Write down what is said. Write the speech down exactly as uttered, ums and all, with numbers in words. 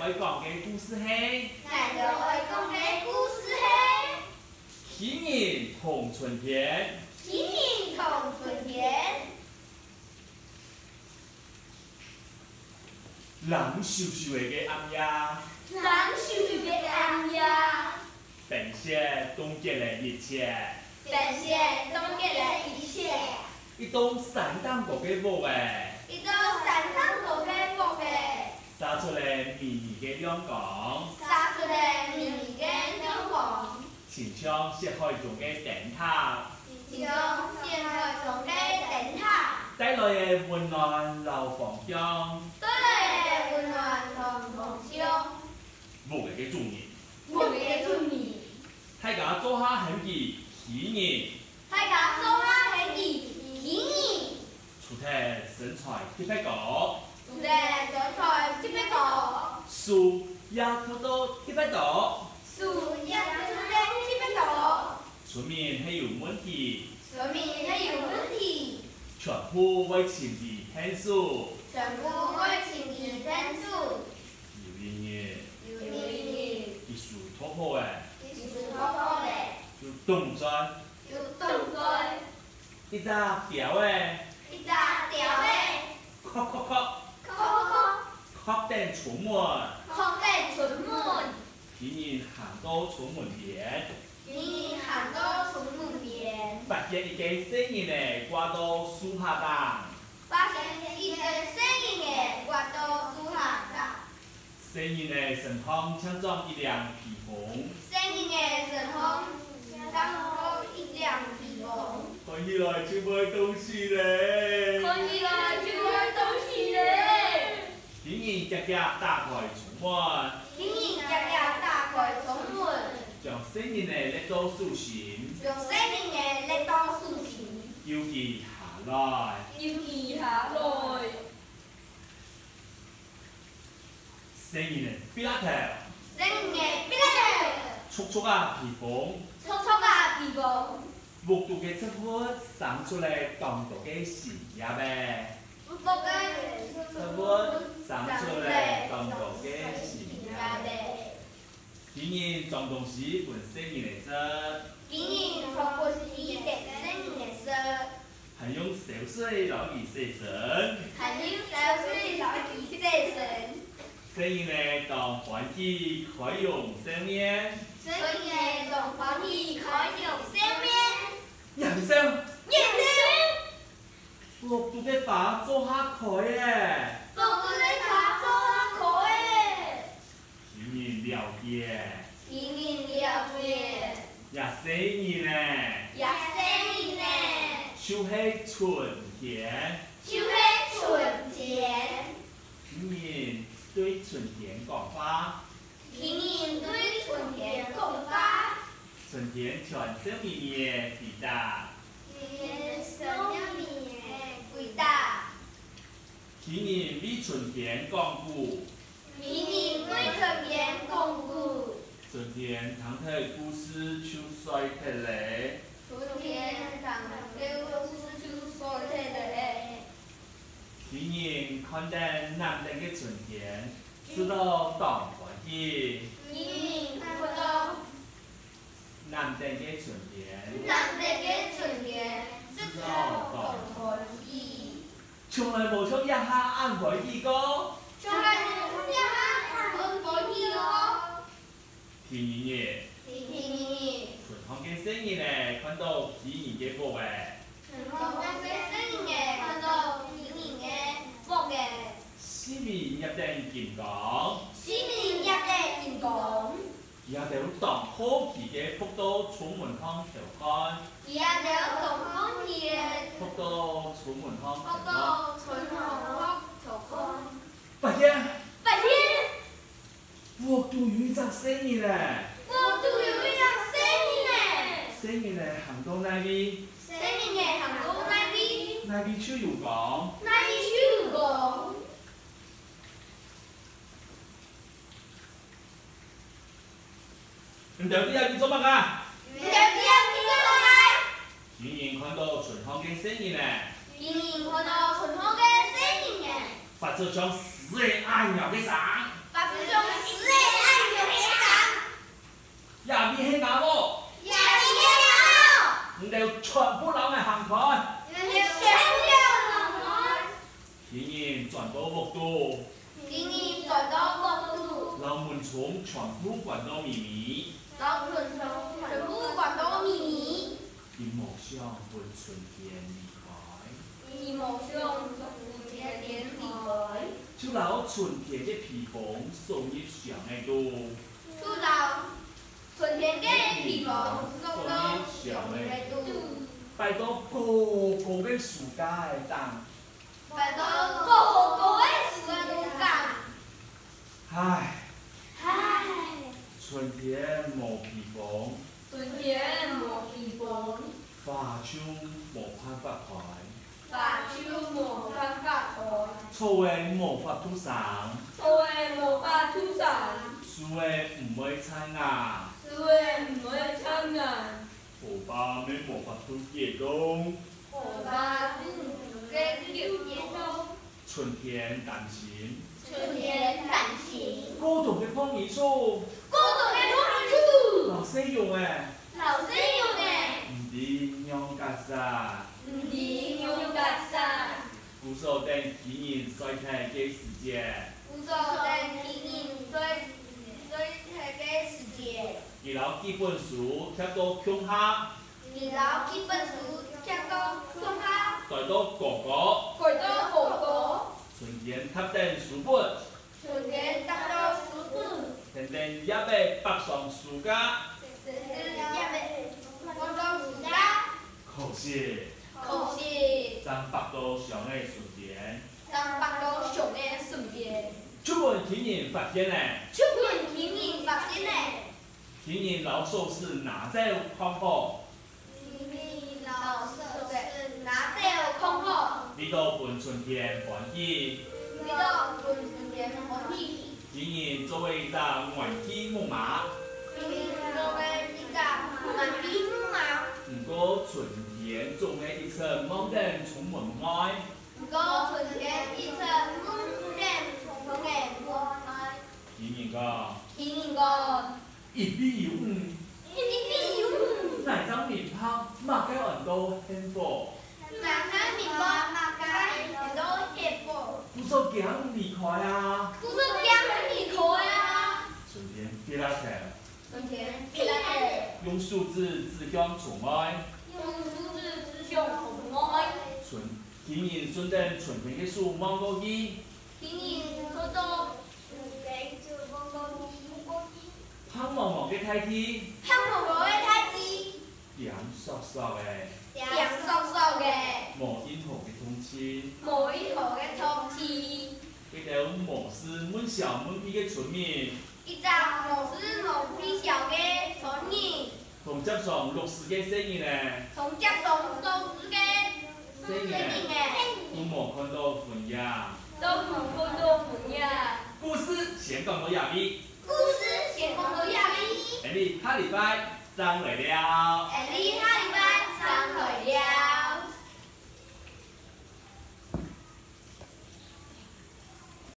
愛講个故事係，𠊎兜愛講个故事係，巨人同春天。巨人同春天。冷颼颼个暗夜，冷颼颼个暗夜，冰雪凍結了一切，冰雪凍結了一切。一棟山頂高个屋仔，一棟山頂高个屋仔，射出了微微个亮光，射出了微微个亮光，親像雪海中个燈塔，親像雪海中个燈塔，帶來个溫暖摎方向，帶來个溫暖摎方向。屋仔个主人，屋仔个主人，大家做下喊佢巨人，大家做下喊佢巨人。除忒身材特別高，除忒身材特別高，書也讀到特別多，書也讀到特別多。村民係有問題，村民係有問題，全部會尋佢𢯭手，全部會尋佢𢯭手。有一日，有一日，佢書讀好了，佢書讀好了，就轉轉，就轉轉，一隻鳥仔，一隻鳥仔，硞硞硞，硞硞硞，硞等出門，硞等出門。巨人行到出門邊，巨人行到出門邊，發現一個細人仔掛到樹椏頂，發現一個細人仔掛到樹椏頂。細人仔身項淨著一領披風，細人仔身項淨著一領披風，看起來就會凍死咧，看起來就會凍死咧。巨人遽遽打開窗門，巨人遽遽打開窗門，將細人仔擛到手心，將細人仔擛到手心，救佢下來，救佢下來。細人仔飛啦頭，細人仔飛啦頭，觸觸啊披風，觸觸啊披風，屋肚个植物生出來當多个新葉仔，屋肚个植物生出來當多个新葉仔。 巨人裝東西分細人仔食，巨人裝東西分細人仔食，還用燒水摎佢洗身，還用燒水摎佢洗身。細人仔當歡喜開容笑面，細人仔當歡喜開容笑面。人笑，人笑，屋肚个花做下開咧，屋肚个花做下開咧。 巨人了解，巨人了解，這細人仔，這細人仔，就係春天，就係春天。巨人對春天講話，巨人對春天講話，春天全笑瞇瞇仔回答，春天全笑瞇瞇仔回答。 巨人為春天講古，巨人為春天講古，春天聽忒故事就睡忒咧，春天聽忒故事就睡忒咧。巨人看等揇等个春天，試著當歡喜，巨人看著 揇等个春天，揇等个春天，試著當歡喜，從來無像這下恁歡喜過，從來無像這下恁歡喜過。第二日，第二日，村項个細人仔看著巨人个屋仔，村項个細人仔看著巨人个屋仔，四面熠等金光，四面熠等金光。 佢兜當好奇个撲到窗門項偷看，佢兜當好奇个，撲到窗門項偷看，撲到窗門項偷看，發現，發現，屋肚有一隻細人仔，屋肚有一隻細人仔，細人仔行到哪位，細人仔行到哪位，哪位就有光，哪位就有光。 你兜在這位做麼个？你兜在這位做麼个？巨人看著村項个細人仔，巨人看著村項个細人仔，發出像獅仔恁樣个聲，發出像獅這位係𠊎屋！這位係𠊎屋！你兜全部摎𠊎行開！你兜全部摎𠊎行開！ 巨人轉到屋肚，巨人轉到屋肚，摎門窗全部關到密密，摎門窗全部關到密密。佢無想分春天離開，佢無想分春天離開，就摎春天个披風送入箱仔肚，就摎春天个披風送到箱仔肚，擺到高高个書架仔頂。 擺到高高个書架頂。唉，唉，春天無披風，春天無披風，花就無辦法開，花就無辦法開，草仔無法度生，草仔無法度生，樹仔毋會綻芽，樹仔毋會綻芽。 河壩乜無法度解凍，河壩乜無法度解凍。春天擔心，春天擔心。過冬个膨尾鼠，過冬个膨尾鼠，摎細熊仔，摎細熊仔，毋知仰結煞，毋知仰結煞。故所等巨人睡忒个時節，故所等巨人睡，睡忒个時節， 佢摎幾本書疊到共下，佢摎幾本書疊到共下，堆到高高，堆到高高。春天踏等書本，春天踏等書本，跈等葉仔爬上書架，跈等葉仔爬上書架。可惜，可惜，正爬到箱仔脣邊，正爬到箱仔脣邊，就分巨人發現了，就分巨人發現了。 巨人摎鎖匙拿走囥好，巨人摎鎖匙拿走囥好，為著分春天歡喜，為著分春天歡喜。巨人做了一隻玩具木馬，巨人做了一隻玩具木馬。毋過春天總係一直望等窗門外，毋過春天一直望等窗門外。巨人講，巨人講， 一比有五，一比有五，哪隻明白麼个安到忒火？哪隻明白麼个安到忒火？故所驚毋離開啊！故所驚毋離開啊！春天撇下頭，春天撇下頭，用手指指向窗外，用手指指向窗外。春，巨人順等春天个手望過去， 巨人順等春天个手望過去，望過去，白茫茫个大地，白茫茫个大地，冰雪雪个，冰雪雪个，無任何个動靜，無任何个動靜。一隻無事悶尞悶屁个村民，一隻無事悶屁尞个村民， 同街上落雪个細人仔，同街上落雪个細人仔，都無看著份影，都無看著份影。故事先講到這位，故事先講到這位。𠊎俚下禮拜正來尞，𠊎俚下